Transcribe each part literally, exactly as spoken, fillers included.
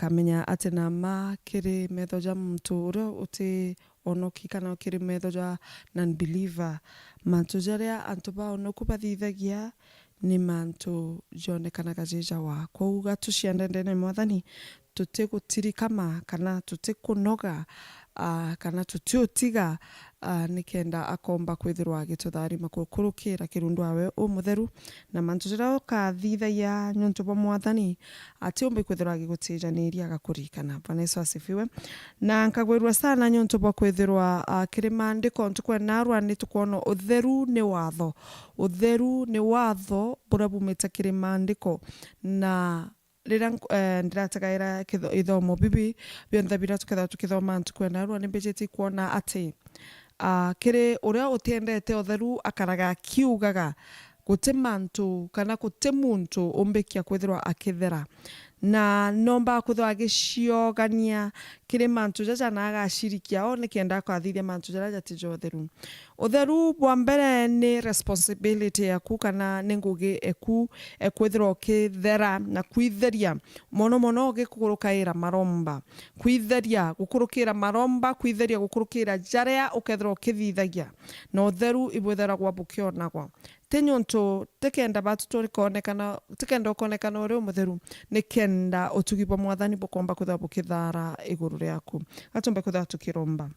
akamenya ati na mma kiri metho ja muntu uria uti onoki kana kiri metho ja non-believer, mantu jaria antu ba onoku bathithagia ni mantu jonekanaga ji jawa. Kwou ga tuciende ndene ya Mwathani, tutigutirikama kana tutikunoga, ah, kana tutiutiga, ah, nikenda akomba kwithirwa agitutharima gukurukira kirundu awe umutheru, na mantu jaria ukathithagia niuntu bwa Mwathani, atiumbi kwithirwa agigutijaniria agakuririkana. Bwana Yesu asifiwe. Na nkagwirua sana niuntu bwa kwithirwa, ah, kiri maandiko ntuku ya narua ni tukwona utheru ni watho. Utheru ni watho buria bumite kiri maandiko, na riria nk-, eh, ndiratagaira kitho-, ithomo bibi bionthe biria tukethagwa tukithoma ntuku ya narua, ni mbijitie kwona ati, ah, kiri uria utiendete utheru akaraga akiugaga, guti mantu kana guti muntu umbikia kwithirwa akithera. Na nomba kwithirwa agiciogania kiri mantu jaja na agacirikia o nikenda akathithia mantu jaria jati ja utheru. Utheru bwa mbere ni responsibility yaku, kana ni ngugi eku ekwithirwa ukithera na kwitheria, mono mono ugikurukaira maromba. Kwitheria, gukurukira maromba, kwitheria gukurukira jaria ukethirwa ukithithagia, na utheru ibwitheragwa bukionagwa. Ti niuntu tikenda batu tukonekana, tikenda ukonekana uri umutheru, nikenda utugi bwa Mwathani bukomba kwithirwa bukithara iguru riaku. Atumbe kwithirwa tukiromba.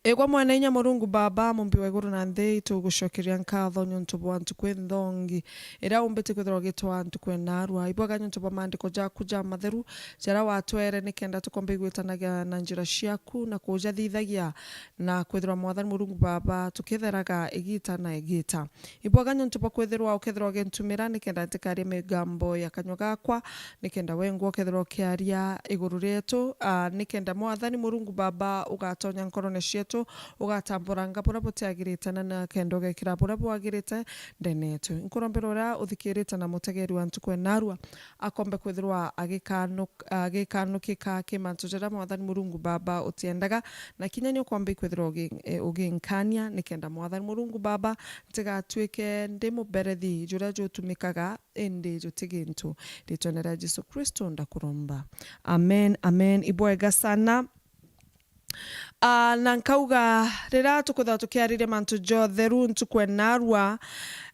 Igwe Mwene Inya Murungu Baba, Mumbi wa iguru na nthi, itugucokeria nkatho niuntu bwa ntuku inthongi iria umbite kwithirwa ugitwaa ntuku ya narua. Ibwega niuntu bwa maandiko jaku jamatheru jaria watwere nikenda tukomba igwitanagia na njira ciaku na kujathithagia, na kwithirwa Mwathani Murungu Baba tukitheraga igita na igita. Ibwega niuntu bwa kwithirwa ukethirwa ugintumira nikenda ntikarie migambo ya kanyua gakwa, nikenda wengwa ukethirwa ukiaria iguru rietu, ah, nikenda Mwathani Murungu Baba ugatonya nkorone cietu, ugatamburanga buria butiagirite, na nikenda ugekira buria bwagirite ndene yetu. Nkurombera uria uthikirite na mutegeri wa ntuku ya narua akombe kwithirwa agikanuk-, agikanukika ki mantu jaria Mwathani Murungu Baba utiendaga, na kinya ni ukombe kwithirwa ugi-, eh, uginkania, nikenda Mwathani Murungu Baba ntigatuike ndi muberethi juria jutumikaga indi juti gintu. Ritwene ria Jesu Kristo ndakuromba. Amen, amen. Ibwega sana. Ah, na nkauga, riria tukwithirwa tukiariria mantu ja utheru ntuku ya narua,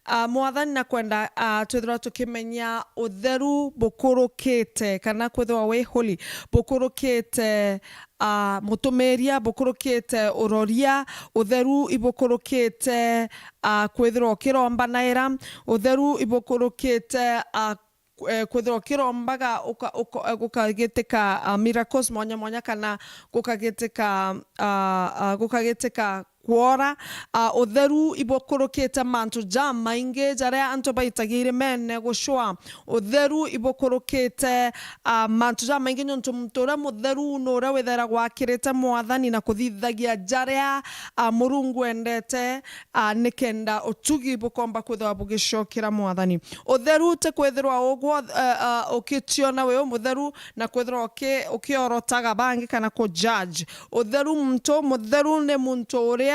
ah, Mwathani nakwenda, ah, twithirwa tukimenya utheru bukurukite, kana kwithirwa wi holy, bukurukite, ah, mutumiria, bukurukite uroria, utheru ibukurukite, ah, kwithirwa ukirombanaira, utheru ibukurukite, ah, ku-, eh, kwithirwa ukirombaga uka-, uka-, eh, gukagitika, ah, miracles mwanya mwanya, kana gukagitika, ah, ah, gukagitika kwora, ah, utheru ibukurukite mantu jamaingi jaria antu baitagia irimene gucwa. Utheru ibukurukite, ah, mantu jamaingi, niuntu muntu uria mutheru ni uria withairagwa akirite Mwathani na kuthithagia jaria, ah, Murungu endete, ah, nikenda utugi bukomba kwithirwa bugicokera Mwathani. Utheru ti kwithirwa ugwo, eh, ah, ukitiona wi umutheru na kwithirwa uki-, ukiorotaga bangi kana ku judge. Utheru, muntu umutheru ni muntu uria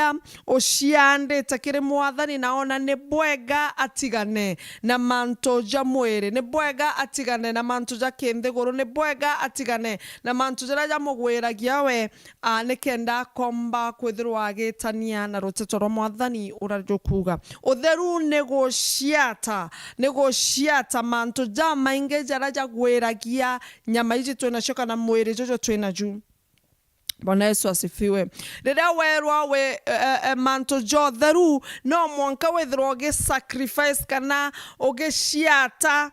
uciandite kiri Mwathani na ona ni bwega atigane na mantu ja mwiri, ni bwega atigane na mantu ja kinthiguru, ni bwega atigane na mantu jaria jamugwiragia we, ah, nikenda akomba kwithirwa agitania na ruteto rwa Mwathani uria jukuuga. Utheru ni guciata, ni guciata mantu jamaingi jaria jagwiragia nyama iji twinacio kana mwiri juju twinaju. Bwana Yesu asifiwe. Riria werwa we, eh, eh, mantu ja utheru, no mwanka withirwa ugisacrifice kana ugiciata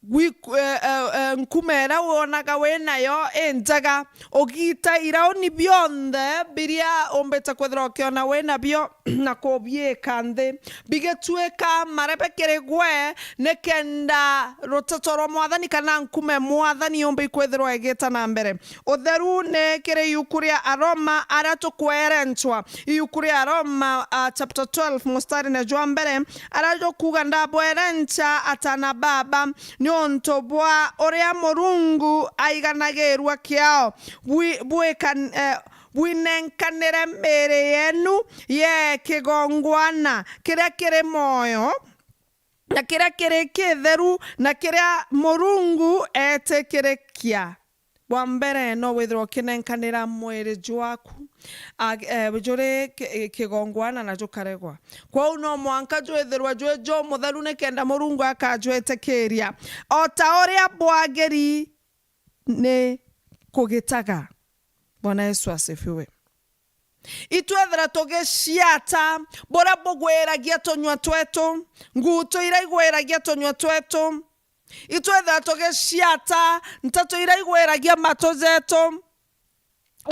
gwi-, eh, eh, eh, nkuma iria wonaga wi nayo i njega, ugiita irauni bionthe biria umbite kwithirwa ukiona wi nabio na kubiika nthi, bigituika marebe kiri gwe, nikenda ruteto rwa Mwathani kana nkuma ya Mwathani yumbe ikwithirwa igita na mbere. Utheru ni kiri iuku ria Aroma aria tukwerenchwa. Iuku ria Aroma, ah, chapter twelve, mustarine jwa mbere, aria jukuuga, "Ndabwerencha atana baba, niuntu bwa uria Murungu aiganagirua kiao, bwi-, bwikan-, eh, bwinenkanire miiri yenu ye kigongwana kiria kiri mwoyo, na kiria kiri kitheru, na kiria Murungu etikirikia. Bwa mbere, no withirwe ukinenkanira mwiri jwaku, ag-, eh, juri ki-, kigongwana na jukaregwa. Kwou no mwanka jwithirwe jwi jumutheru nikenda Murungu akajwitikiria. O ta uria bwagiri ni kugitaga. Bwana Yesu asifiwe. Itwethira tugiciata buria bugwiragia tunyua twetu, ngutu iria igwiragia tunyua twetu, itwethira tugiciata nteto iria igwiragia matu jetu,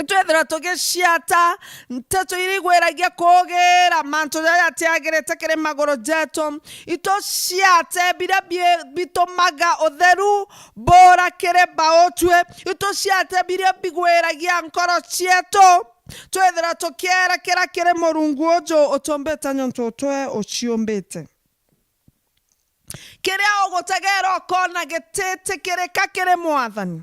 itwethira tugiciata nteto iria igwiragia kuugira mantu jaria jatiagirite kiri maguru jetu, ituciate biria bi-, bitumaga utheru bura kiri bautue, ituciate biria bigwiragia nkoro cietu, twithira tukierekera kiri Murungu uju utumbite niuntu twe uciumbite. Kiria ugutegeera ukoona gititikirika kiri Mwathani.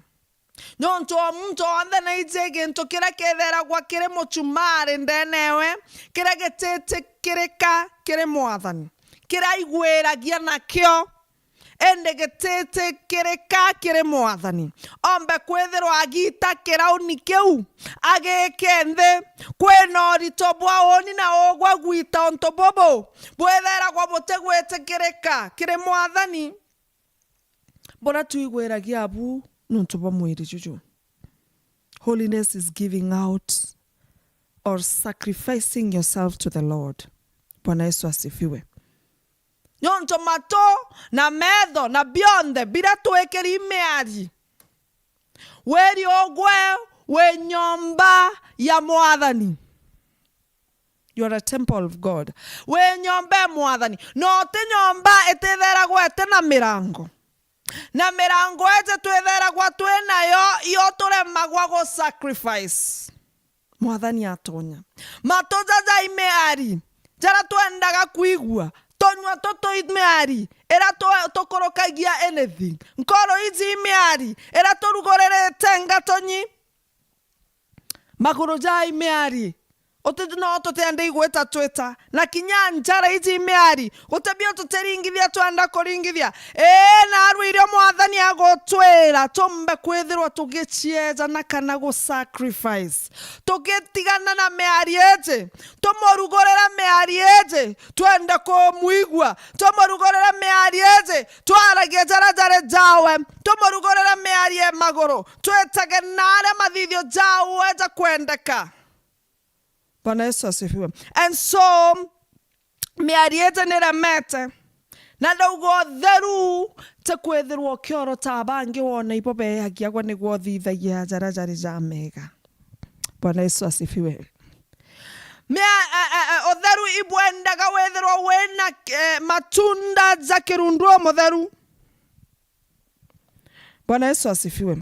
Niuntu o muntu onthe naiji gintu kiria kitheragwa kiri muchumari ndeene ewe, kiria gititikirika kiri Mwathani, kiria aigwiragia nakio, indi gititikirika kiri Mwathani. Ombe kwithirwa agiita kirauni kiu, agike nthi. Kwina urito bwa uuni na ugwa gwita untu bubu bwitheragwa butigwitikirika kiri Mwathani. Buria twigwiragia abu niuntu bwa mwiri juju. Holiness is giving out or sacrificing yourself to the Lord. Bwana Yesu asifiwe. Niuntu matu na metho na bionthe biria twikiri i miari, wiri ugwe wi nyomba ya Mwathani. You are a temple of God. Wi nyomba ya Mwathani. No ti nyomba ititheragwa iti na mirango. Na mirango iji twitheragwa twi nayo, yo turemagwa gu sacrifice. Mwathani atonya. Matu jaja i miari, jaria twendaga kwigua. Tunyua tutu i miari, iria tu-, tukurukagia anything. Nkoro iji i miari, iria turuguririte ngatonyi. Maguru jaa i miari, uti-, no tutienda igwita twita. Na kinya njara iji i miari, guti bio tutiringithia twenda kuringithia. Ii, naarua irio Mwathani agutwira, tumbe kwithirwa tugicieja na kana gu sacrifice. Tugitigana na miari iji, tumurugurire miari iji, twende kumwigua, tumurugurire miari iji, twaragie jaria jari jawe, tumurugurire miari e maguru, twitage naria mathithio jawe jakwendeka. Bwana Yesu asifiwe. And so, miari iji niremete, na ndauga utheru ti kwithirwa ukiorota bangi wona ibo beagiagwa niguo uthithagia jaria jari jamega. Bwana Yesu asifiwe. Mia-, a-, a-, a-, utheru ibwendaga withirwa wina, eh, matunda ja kirundu umutheru. Bwana Yesu asifiwe.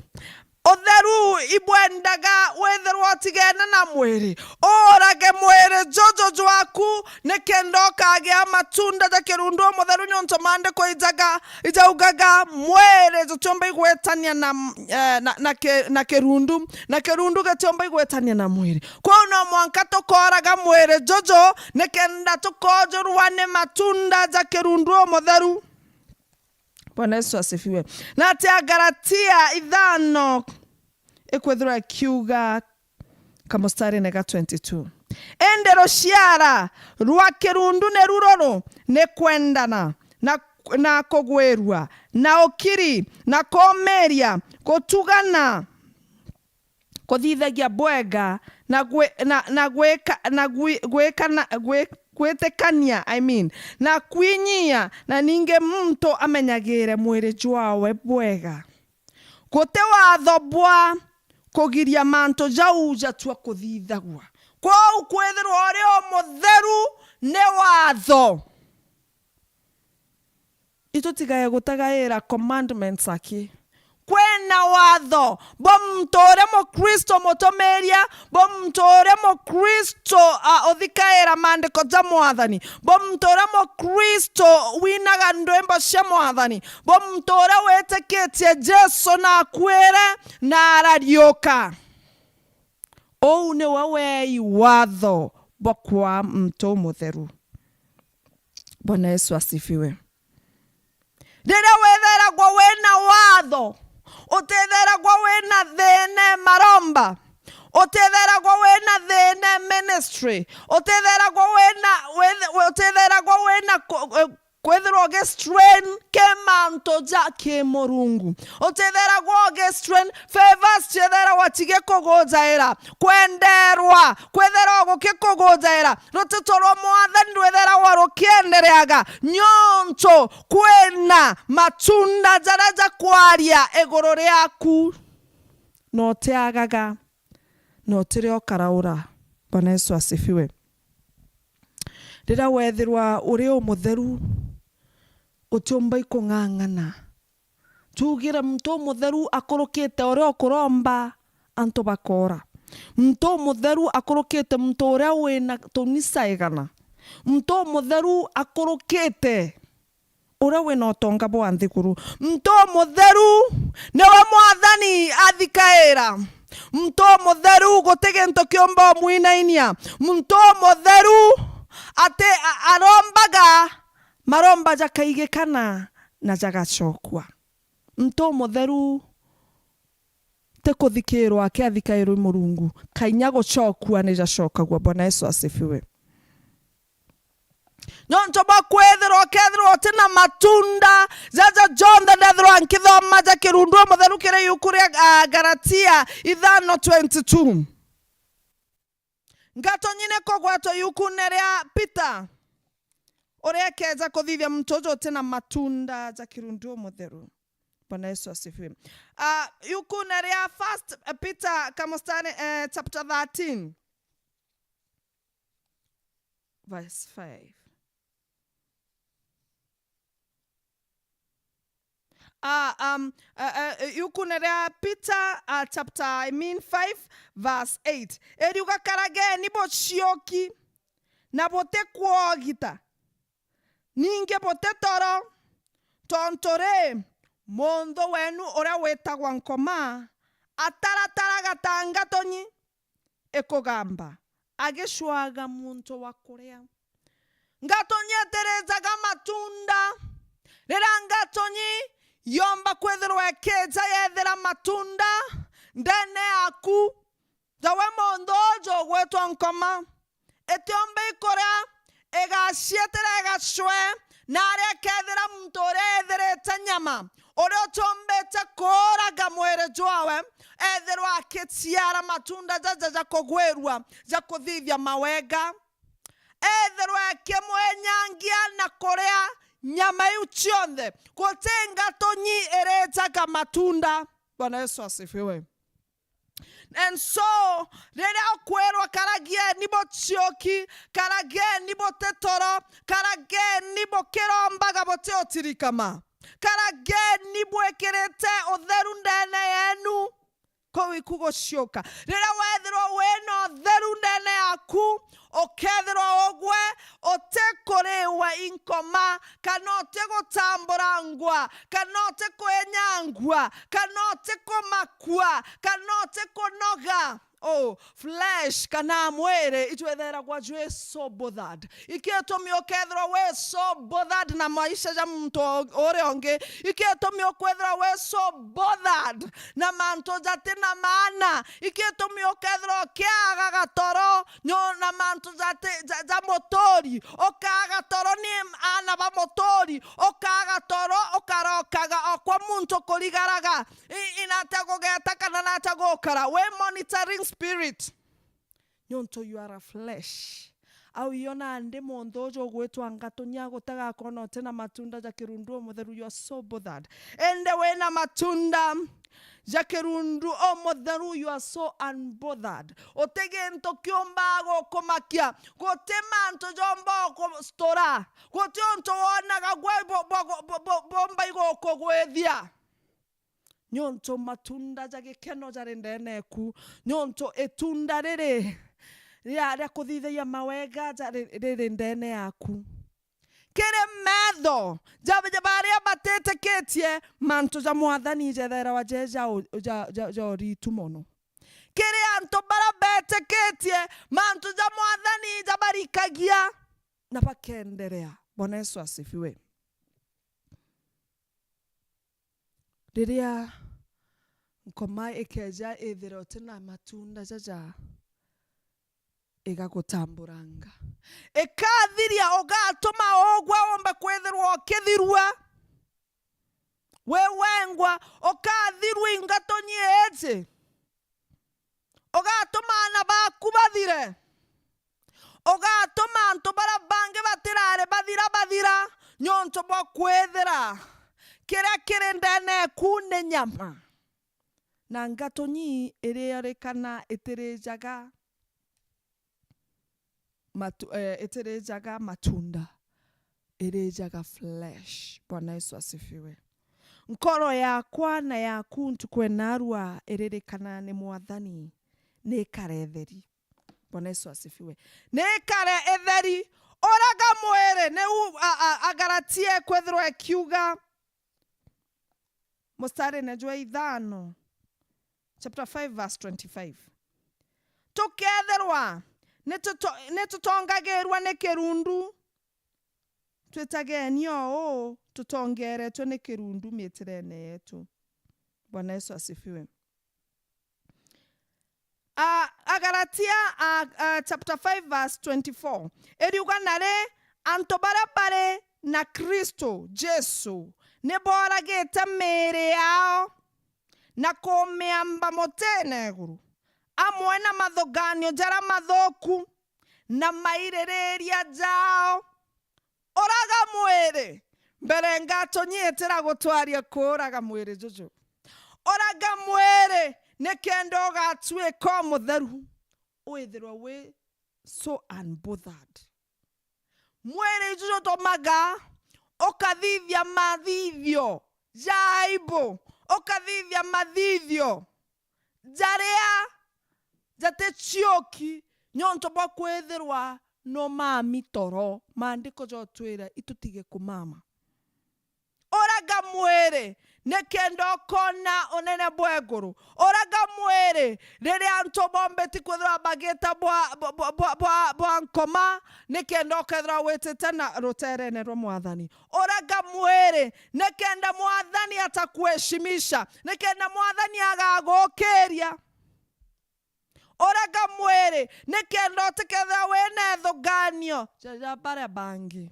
Utheru ibwendaga withirwa utigene na mwiri, uurage mwiri juju jwaku, nikenda ukagia matunda ja kirundu umutheru, niuntu maandiko ijaga, ijaugaga, mwiri jutiumba igwitania na, eh, na, na ki-, na kirundu, na kirundu gitiumba igwitania na mwiri. Kwou no mwanka tukooraga mwiri juju, nikenda tukoojurwa ni matunda ja kirundu umutheru. Bwana Yesu asifiwe. Na ati Agalatia ithano ikwithirwa ikiuga kamustari-ini ga twenty-two. Indi ruciara rwa kirundu ni rururu, ni kwendana, na, na kugwirua, na ukiri, na kumiria, gutugana, kuthithagia bwega, na gwi-, na, na gwika, na gwi-, gwika na, gwi-, gwitikania, I mean, na kwinyia, na ningi muntu amenyagire mwiri jwawe bwega. Guti watho bwa kugiria mantu jau jatua kuthithagua. Kwou kwithirwa uri umutheru ni watho. Itutigae gutagaira commandments aki. Kwina watho bwa muntu uria Mukristo mutumiria, bwa muntu uria Mukristo, a, uthikaira maandiko ja Mwathani, bwa muntu uria Mukristo winaga ndwimbo cia Mwathani, bwa muntu uria witikitie Jesu na akuire na arariuka. Uu niwe wei watho bwa kwaa muntu umutheru. Bwana Yesu asifiwe. Riria witheragwa wina watho, utitheragwa wina thina maromba, utitheragwa wina thina ministry, utitheragwa wina, with-, utitheragwa wina ku-, eh, kwithirwa ugistrain ki mantu ja kimurungu. Utitheragwa ugistrain, favors citheragwa cigikugujaira, kwenderwa kwithirwa gukikugujaira. Rutito rwa Mwathani rwitheragwa rukiendereaga, niuntu kwina matunda jaria jakwaria iguru riaku, na utiagaga, na utiria ukaraura. Bwana Yesu asifiwe. Riria wethirwa uri umutheru, utiumba ikung'ang'ana. Tuugire muntu umutheru akurukite uria ukuromba antu bakoora. Muntu umutheru akurukite muntu uria wina tunisa igana. Muntu umutheru akurukite uria wina utonga bwa nthiguru. Muntu umutheru niwe Mwathani athikaira. Muntu umutheru guti gintu kiumba umwinainia. Muntu umutheru ati a-, arombaga maromba jakaigikana na jagacokua. Muntu umutheru ti kuthikirwa akiathikairwi Murungu, kainya gucokua ni jacokagua. Bwana Yesu asifiwe. Nontu bwa kwithirwa ukethirwa uti na matunda jaja jonthe ndethirwa nkithoma ja Kirundu Umutheru kiri yuku ria, ah, Galatia ithano twenty-two. Ngatonyi ni kugwetwa yukune ria Peter, uria ekeja kuthithia muntu uju uti na matunda ja Kirundu Umutheru. Bwana Yesu asifiwe. Ah, yukune ria First Peter kamustari, eh, chapter thirteen, verse five. Ah, um, uh, uh, yukune ria Peter, uh, chapter, I mean, five, verse eight. Eriuga, "Karageni bucioki, na buti kwogita, ningi buti toro, tontu ri, munthu wenu uria witagwa Nkoma atarataraga ta ngatonyi ikugamba, agicwaga muntu wa kuria." Ngatonyi itirijaga matunda. Riria ngatonyi yomba kwithirwa ikija yethira matunda ndene yaku, ja we munthu uju ugwitwa Nkoma, itiumba ikuria, igacietera igacwe, na aria ikethira muntu uria ethirite nyama, uria utiumbite kuuraga mwiri jwawe, ethirwa akiciara matunda jaja ja kugwirua, ja kuthithia mawega, ethirwa akimwenyangia na kuria nyama iu cionthe, guti ngatonyi irijaga matunda. Bwana Yesu asifiwe. And so, riria ukwirwa, "Karagieni bucioki, karagieni buti toro, karagieni bukirombaga buti utirikama, karagieni bwikirite utheru ndene yenu," kuu iku guciuka. Riria wethirwa wina utheru ndene yaku, ukethirwa ugwe utikuriwa i Nkoma, kana utigutambura ngwa, kana utikwenyangua, kana utikumakua, kana utikunoga. Oh, flesh kana mwiri itwetheragwa jwi so bothered. Iki itumi ukethirwa wi so bothered na maisha ja muntu o-, uria ungi. Iki itumi ukwethirwa wi so bothered na mantu jati na maana. Iki itumi ukethirwa ukiaga gatoro nyo-, na mantu jati, ja, ja muturi. Ukaga toro ni aana ba muturi. Ukaga toro, ukarokaga o kwa muntu kurigaraga. I-, i nata gugeta kana nata gukara? Wi monitoring spirit. Niuntu you are a flesh. Au iyo nandi muntu uju ugwitwa ngatonyi agutega akona uti na matunda ja Kirundu Umutheru, you are so bothered. Indi wina matunda ja Kirundu Umutheru, you are so unbothered. Uti gintu kiumba gukumakia. Guti mantu jomba gustura. Guti untu wonaga gwe bu-, bu-, bu-, bu-, bumba igukugwithia. Niuntu matunda ja gikeno jari ndene eku, niuntu itunda riri ria, ria kuthithagia mawega jari, riri ndene yaku. Kiri metho ja, ja baria batitikitie, mantu ja Mwathani jethairwa je ja u-, ja, ja, ja uritu mono. Kiri antu baria betikitie, mantu ja Mwathani jabarikagia na bakenderea. Bwana Yesu asifiwe. Riria nkoma ikeeja ithire uti na matunda jaja, igagutamburanga. Ikathiria, ugatuma ugwe umbe kwithirwa ukithirua wi wengwa, ukathirua ingato nyiji. Ugatuma aana baku bathire. Ugatuma antu baria bangi batirari bathira bathira, niuntu bwa kwithira kiria kiri ndene eku ni nyama. Na ngato nyii iriorikana itirijaga matu-, eh, itirijaga matunda, irijaga flesh. Bwana Yesu asifiwe. Nkoro yakwa na yaku ntuku enarua iririkana ni Mwathani, nikare itheri. Bwana Yesu asifiwe. Nikare itheri. Uraga mwiri, niu a-, a-, Agalatia ikwithirwa ikiuga, mustarine jwa ithano, chapter five verse twenty-five. Tukethirwa nituto-, nitutongagirua ni kirundu, twitageni o uu, tutongeretwe ni kirundu miitirene yetu. Bwana Yesu asifiwe. A, Agalatia, a, a, chapter five verse twenty-four, iriuga, nari antu baria bari na Kristo Jesu ni booragite miiri yao na kumiamba mutine iguru, amwe na mathuganio jaria mathuku na maiririria jao. Uraga mwiri mbere ngato nyitira gutwaria kuuraga mwiri juju. Uraga mwiri nikenda ugatuika umutheru, withirwe wi so unbothered. Mwiri juju jutumaga ukathithia mathithio ja aibu, ukathithia mathithio jaria jaticiuki, niuntu bwa kwithirwa no mami toro. Maandiko jotwira itutige kumama. Uraga mwiri nikenda ukona unene bwa iguru. Uraga mwiri riria antu bombeti kwithirwa bagita bwa, bwa, bwa, bwa, bwa, bwa nkoma, nikenda ukethirwa witite na ruterene rwa Mwathani. Uraga mwiri nikenda Mwathani atakuheshimisha, nikenda Mwathani agagukiria. Uraga mwiri nikenda utikethirwa wina ithuganio ja, ja baria bangi.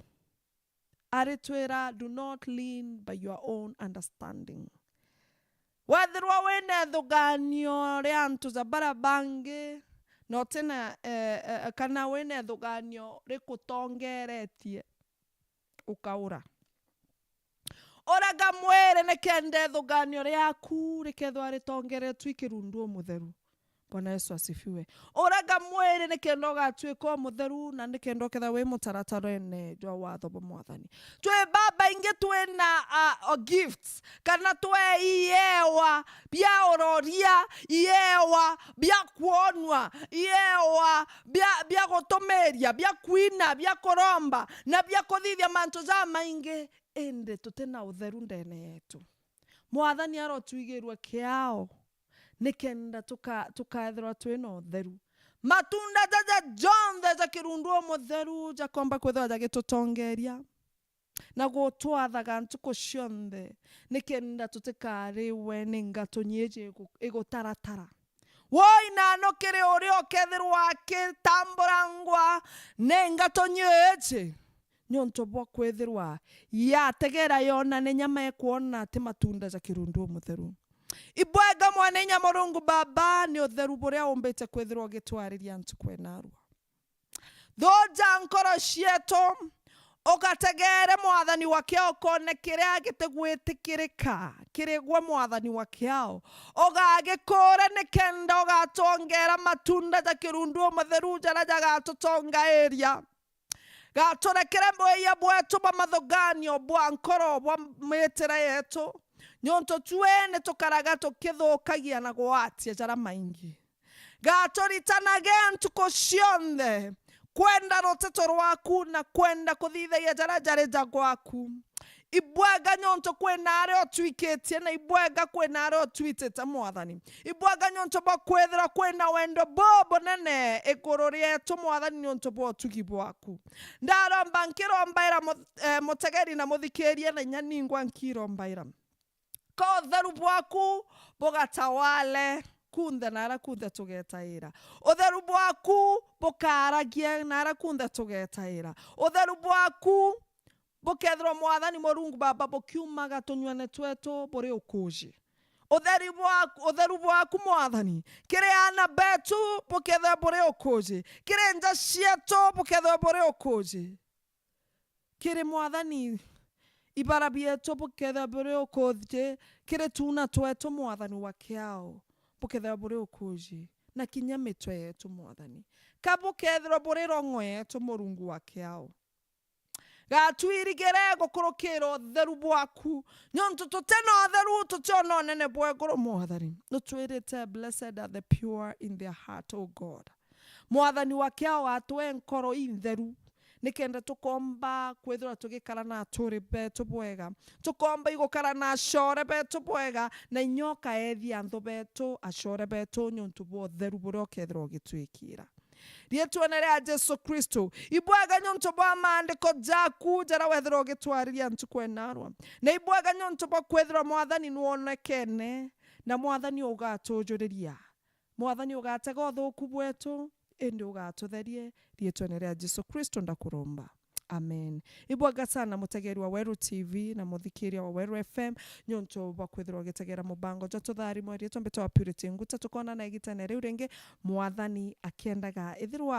Aritwira, do not lean by your own understanding. Wethirwa wina ithuganio ria antu ja baria bangi, na utina, eh, eh, kana wina ithuganio rikutongeretie, ukaura. Uraga mwiri nikenda ithuganio riaku rikethirwa ritongeretue i kirundu umutheru. Bwana Yesu asifiwe. Uraga mwiri nikenda ugatuika umutheru na nikenda ukethirwa wi mutaratarene jwa watho bwa Mwathani. Twi babaingi twina, a, o gifts, kana twe iewa bia uroria, iewa bia kwonua, iewa bia, bia gutumiria, bia kwina, bia kuromba, na bia kuthithia mantu jamaingi, indi tutina utheru ndene yetu. Mwathani arotwigirua kiao nikenda tuka-, tukaethirwa twina utheru. Matunda jaja jonthe ja kirundu umutheru jakomba kwithirwa jagitutongeria na gutwathaga ntuku cionthe, nikenda tutikariwe ni ngato nyiji igu-, igutaratara. Woi nano kiri uria ukethirwa akitamburangwa ni ngato nyiji, niuntu bwa kwithirwa yategera yona ni nyama ikwona ati matunda ja kirundu umutheru. Ibwega Mwanainya Murungu Baba, ni utheru buria umbite kwithirwa ugitwariria ntuku enarua. Thuja nkoro cietu, ugategere Mwathani wa kiao, ukone kiria gitigwitikirika kiri gwe Mwathani wa kiao. Ugagikure nikenda ugatwongera matunda ja kirundu umutheru jaria jagatutongairia. Gaturekere bweyia bwetu bwa mathuganio bwa nkoro bwa miitire yetu, niuntu twi nitukaraga tukithukagia na gwatia jaria maingi. Gaturitanage ntuku cionthe kwenda ruteto rwaku na kwenda kuthithagia jaria jari ja gwaku. Ibwega niuntu kwina aria utwikitie, na ibwega kwina aria utwitite, Mwathani. Ibwega niuntu bwa kwithirwa kwina wendo bubunene iguru rietu, Mwathani, niuntu bwa utugi bwaku. Ndaromba nkirombaira mu-, eh, mutegeri na muthikiria, na inya ningwa nkirombaira. ka utheru bwaku bugatawale kunthe na aria kunthe tugetaira. Utheru bwaku bukaragie na aria kunthe tugetaira. Utheru bwaku bukethirwa, Mwathani Murungu Baba, bukiumaga tunyuene twetu buri ukuji. Utheri bwaku, utheru bwaku, Mwathani, kiri aana betu bukethirwa buri ukuji, kiri nja cietu bukethirwa buri ukuji, kiri, Mwathani, ibara bietu bukethirwa buri ukuji, kiri tuuna twetu, Mwathani wa kiao, bukethirwa buri ukuji, na kinya mitwe yetu, Mwathani, ka bukethirwa buri rong'o yetu, Murungu wa kiao. Gatwirigire gukurukira utheru bwaku, niuntu tuti na utheru, tutiona unene bwa iguru, Mwathani. Nutwirite, "Blessed are the pure in their heart, O God." Mwathani wa kiao, atwe nkoro intheru, nikenda tukomba kwithirwa tugikara na aturi betu bwega, tukomba igukara na acore betu bwega, na inya ukaethia anthu betu, acore betu, niuntu bwa utheru buria ukethirwa ugitwikira. Riitwene ria Jesu Kristo, ibwega niuntu bwa maandiko jaku jaria wethirwa ugitwariria ntuku enarwa. Na ibwega niuntu bwa kwithirwa, Mwathani, nwonekene, na Mwathani ugatujuriria. Mwathani ugatega uthuku bwetu, indi ugatutherie. Riitwene ria Jesu Kristo ndakuromba. Amen. Ibwega sana mutegeri wa Weru T V na muthikiria wa Weru F M, niuntu bwa kwithirwa ugitegera mubango jwa tutharimo. Riitwa mbitwa Purity Nguta, tukonana igitene riu ringi, Mwathani akiendaga. Ithirwa